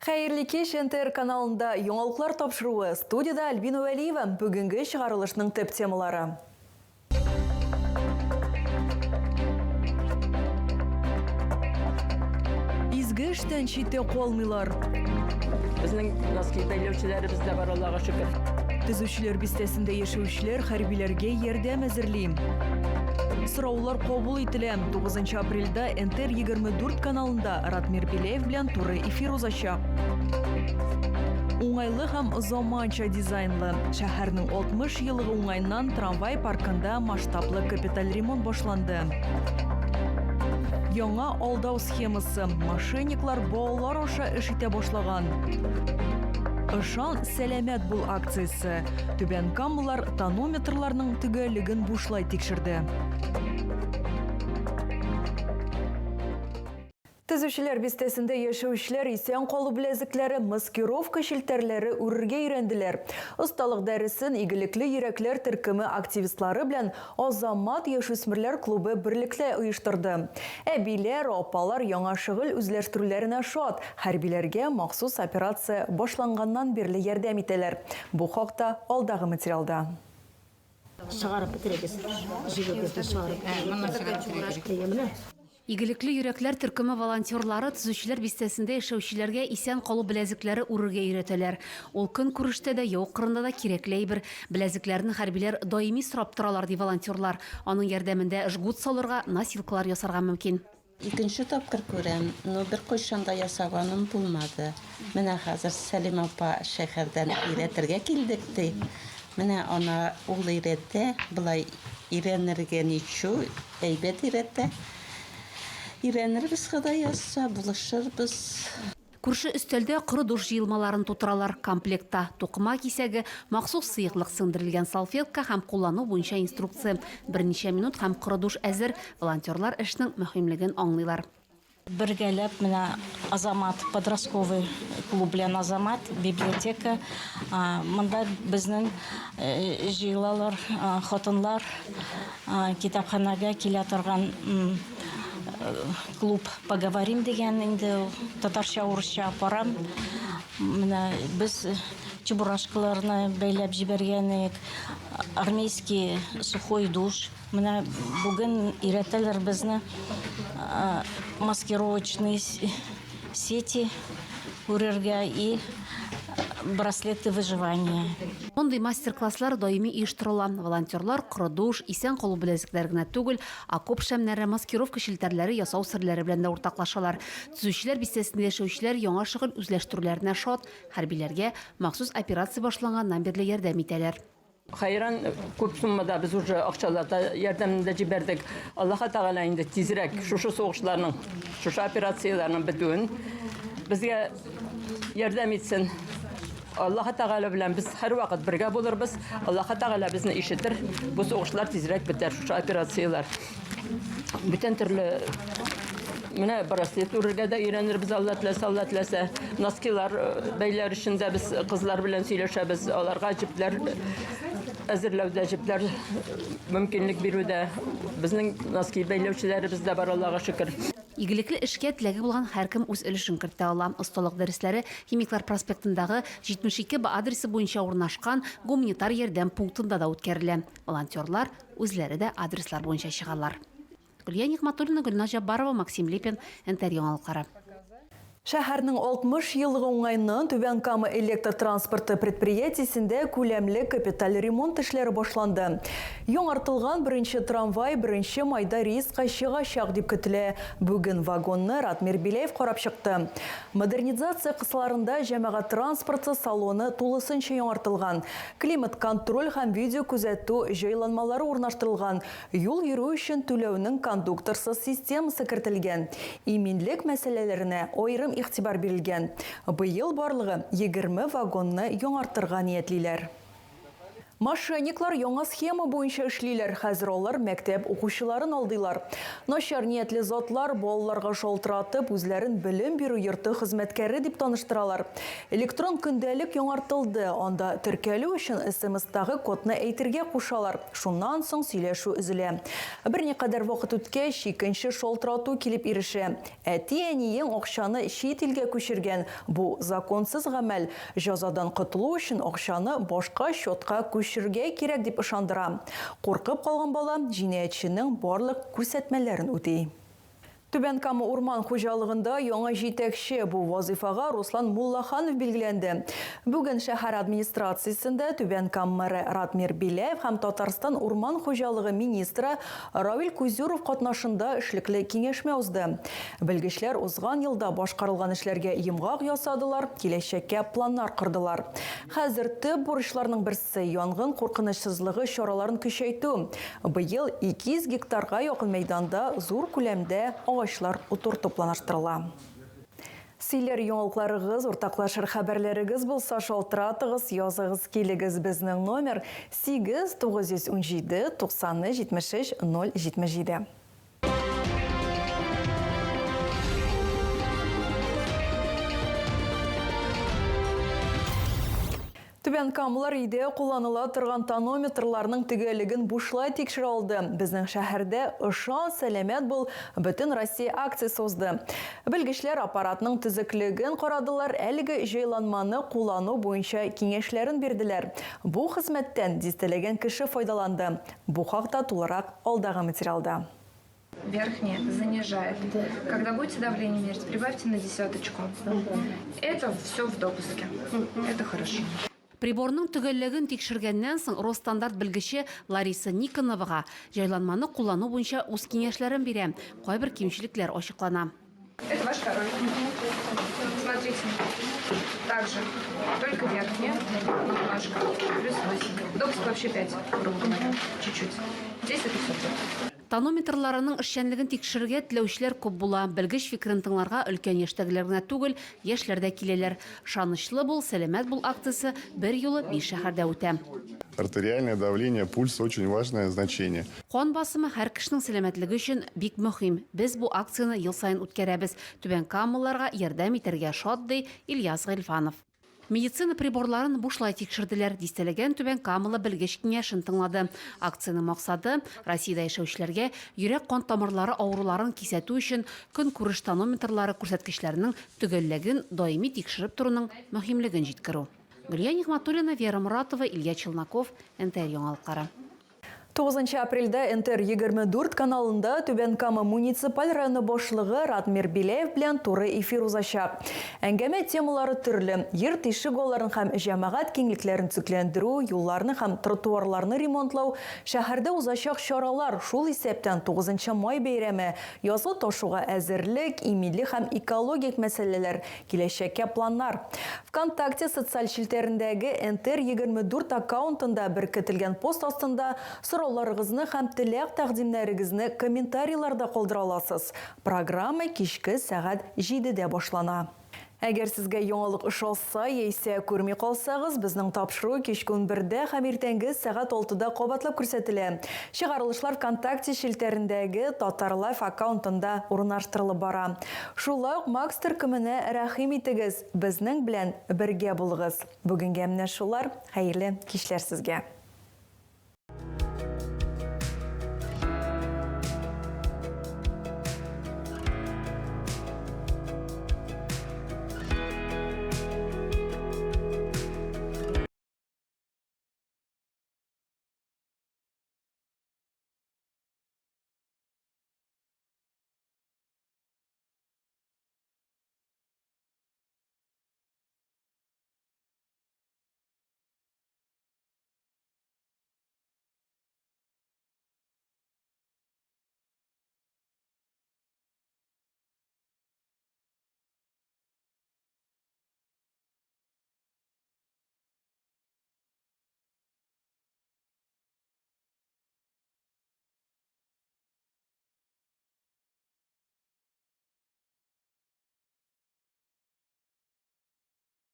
Хәерле кич, НТР каналында яңалыклар тапшыруы. Студиядә Альбина Вәлиева. Бүгенге чыгарылышның төп темалары. Изге эштән читтә калмыйлар. Безнең носки бәйләүчеләребез дә бар, Аллага шөкер. Төзүчеләр бистәсендә яшәүчеләр хәрбиләргә ярдәм әзерли. Сораулар кабул ителә. 9 апрельдә НТР 24 каналында Ратмир Беляев белән туры эфир узачак. Уңайлы һәм заманча дизайнлы. Шәһәрнең 60 еллыгы уңаеннан трамвай паркында масштаблы капиталь ремонт башланды. Яңа алдау схемасы. Мошенниклар балалар аша эш итә башлаган. Ышан, сәламәт бул акциясе. Түбән Камалар тонометрларның төгәллеген бушлай тикшерде. Төзүчеләр бистәсендә яшәүчеләр исән калу беләзекләре, маскировка челтәрләре үрергә өйрәнделәр. Осталык дәресен Игелекле йөрәкләр төркеме активистлары белән Азамат яшүсмерләр клубы берлектә оештырды. Әбиләр, апалар яңа шөгыль үзләштерүләренә шат, хәрбиләргә махсус операция башланганнан бирле ярдәм итәләр. Бу хакта алдагы материалда. Чыгарып бетерегез. Җебегезне чыгарып бетерегез. Игелекле йөрәкләр төркеме волонтерлары Төзүчеләр бистәсендә яшәүчеләргә исән калу беләзекләре үрергә өйрәтәләр. Ул көнкүрештә дә, яу кырында да кирәкле әйбер. Беләзекләрне хәрбиләр даими сорап торалар, ди волонтерлар. Аның ярдәмендә жгут салырга, носилкалар ясарга мөмкин. Икенче тапкыр күрәм, но беркайчан да ясаганым булмады. Менә хәзер Сәлимә апа шәһәрдән өйрәтергә килдек, ди. Менә ана ул өйрәтә, болай өйрәнергә ничу, әйбәт өйрәтә. Өйрәнербез, Ходай язса, булышырбыз. Күрше өстәлдә коры душ җыелмаларын тутыралар. Комплектта, тукыма кисәге, махсус сыеклык сеңдерелгән салфетка һәм куллану буенча инструкция. Берничә минут һәм коры душ әзер. Волонтерлар эшнең мөһимлеген аңлыйлар. Бергәләп менә Азамат подростковый клуб белән Азамат библиотека монда безнең җыелалар хатыннар китапханәгә килә торган клуб поговорим дигән инде ул татарча урысча апарам менә без чебурашкаларны бәйләп җибәргән идек армейский сухой душ Менә бүген өйрәтәләр безне маскировочные сети үрергә и браслеты выживания. Мондый мастер-класслар даими оештырыла. Волонтерлар коры душ, исән калу беләзекләре генә түгел, окоп шәмнәре, маскировка челтәрләре ясау серләре белән дә уртаклашалар. Төзүчеләр бистәсендә яшәүчеләр яңа шөгыль үзләштерүләренә шат, хәрбиләргә махсус операция башланганнан бирле ярдәм итәләр. Хәйран күп суммада без уже акчалата ярдәмне дә җибәрдек. Аллаһы Тәгалә инде тизрәк шушы сугышларның, шушы операцияләрнең бетүен безгә ярдәм итсен. Аллаһы Тәгалә белән без һәрвакыт бергә булырбыз. Аллаһы Тәгалә безне ишетер. Бу сугышлар тизрәк бетәр, шушы операцияләр. Бүтән төрле менә браслет үрергә дә өйрәнербез, Алла теләсә, Алла теләсә. Носкилар э, бәйләр өчен дә без кызлар белән сөйләшәбез. Аларга җепләр э, әзерләүдә, җепләр э, мөмкинлек бирүдә. Безнең носки бәйләүчеләребез дә бар, Аллага шөкер. Игелекле эшкә теләге булган һәркем үз өлешен кертә ала. Осталык дәресләре Химиклар проспектындагы 72 Б адресы буенча урнашкан гуманитар ярдәм пунктында да үткәрелә. Волонтерлар Үзләре дә адреслар буенча чыгалар. Гөлия Нигъмәтуллина, Гөлназ Җаббарова, Максим Липин, НТР яңалыклары. Шәһәрнең 60 еллыгы уңаеннан Түбән Кама электр транспорты предприятиесендә күләмле капиталь ремонт эшләре башланды. Яңартылган беренче трамвай беренче майда рейска чыгачак дип көтелә. Бүген вагонны Ратмир Беляев карап чыкты. Модернизация кысаларында җәмәгать транспорты салоны тулысынча яңартылган. Климат-контроль һәм видеокүзәтү җайланмалары урнаштырылган, юл йөрү өчен түләүнең кондукторсыз системасы кертелгән, иминлек мәсьәләләренә аерым игътибар бирелгән. Быел барлыгы 20 вагонны яңартырга ниятлиләр. Мошенниклар яңа схема буенча эшлиләр. Хәзер алар мәктәп укучыларын алдыйлар. Начар ниятле затлар балаларга шалтыратып, үзләрен белем бирү йорты хезмәткәре дип таныштыралар. Электрон көндәлек яңартылды. Анда теркәлү өчен СМСтагы кодны әйтергә кушалар. Шуннан соң сөйләшү өзелә. Берникадәр вакыт үткәч, икенче шалтырату килеп ирешә. Әти-әниең акчаны чит илгә күчергән, бу законсыз гамәл, җәзадан котылу өчен акчаны башка счетка күчерергә кирәк дип ышандыра. Куркып калган бала җинаятьченең барлык күрсәтмәләрен үти. Түбән Кама урман хуҗалыгында яңа җитәкче, бу вазыйфага Руслан Муллаханов билгеләнде. Бүген шәһәр администрациясендә Түбән Кама мэры Ратмир Беляев һәм Татарстан урман хуҗалыгы министры Равил Кузюров катнашында эшлекле киңәшмә узды. Белгечләр узган елда башкарылган эшләргә йомгак ясадылар, киләчәккә планнар кордылар. Хәзер төп бурычларның берсе, янгын куркынычсызлыгы чараларын көчәйтү. Быел 200 гектарга якын мәйданда зур күләмдә агачлар утырту планлаштырыла. Сөйләр яңалыкларыгыз, уртаклашыр хәбәрләрегез булса, шалтыратыгыз, языгыз, килегез. Безнең номер 8 917 93 73 077. Түбән Камалар өйдә кулланыла торган тонометрларның төгәллеген бушлай тикшерә алды. Безнең шәһәрдә Ышан, сәламәт бул бөтен Россия акциясе узды. Белгечләр аппаратның төзеклеген карадылар, әлеге җайланманы куллану буенча киңәшләрен бирделәр. Бу хезмәттән дистәләгән кеше файдаланды. Бу хакта тулырак алдагы материалда. Верхняя занижает. Когда будете давление мерить, прибавьте на десяточку. Это все в допуске. Это хорошо. Приборның төгәллеген тикшергәннән соң Росстандарт белгече Лариса Никоновага җайланманы куллану буенча үз киңәшләрен бирә. Кайбер кимчелекләр ачыклана. Это ваш второй. Смотрите. Также, только верхняя немножко. Плюс 8. Допуск вообще 5, грубо говоря. Чуть-чуть. Здесь это все будет. Тонометрларының эшчәнлеген тикшерергә теләүчеләр күп була. Белгеч фикерен тыңларга өлкән яшьтәгеләр генә түгел, яшьләр дә киләләр. Ышанычлы бул, сәламәт бул акциясе берьюлы биш шәһәрдә үтә. Артериальное давление, пульс очень важное значение. Кан басымы һәр кешенең сәламәтлеге өчен бик мөһим. Без бу акцияне ел саен үткәрәбез. Түбәнкамалыларга ярдәм итәргә шат, ди Ильяс Гыйльфанов. Медицина приборларын бушлай тикшерделәр, дистәләгән Түбән Камалы белгеч киңәшен тыңлады. Акциянең максаты, Россиядә яшәүчеләргә йөрәк-кан тамырлары авыруларын кисәтү өчен көнкүреш тонометрлары күрсәткечләренең төгәллеген даими тикшереп торуның мөһимлеген җиткерү. Гөлия Нигъмәтуллина, Вера Моратова, Илья Челноков, НТР Яңалыклары. 9 апрельдә НТР 24 каналында Түбән Кама муниципаль районы башлыгы Ратмир Беляев белән туры эфир узачак. Әңгәмә темалары төрле: йорт ишек алларын һәм җәмәгать киңлекләрен төзекләндерү, юлларны һәм тротуарларны ремонтлау, шәһәрдә узачак чаралар, шул исәптән 9 май бәйрәме, язгы ташуга әзерлек, иминлек һәм экологик мәсьәләләр, Киләчәккә планнар. ВКонтакте социаль челтәрендәге НТР 24 аккаунтында беркетелгән пост астында сорауларыгызны һәм теләк-тәкъдимнәрегезне комментарийларда калдыра аласыз. Программа кичке сәгать җидедә башлана. Әгәр сезгә яңалык ошаса яисә күрми калсагыз, безнең тапшыру кичке унбердә һәм иртәнге сәгать алтыда кабатлап күрсәтелә. Чыгарылышлар ВКонтакте челтәрендәге Татарлайф аккаунтында урнаштырылып бара. Шулай ук Макс төркеменә рәхим итегез, безнең белән бергә булыгыз. Бүгенгә менә шулар, хәерле кичләр сезгә.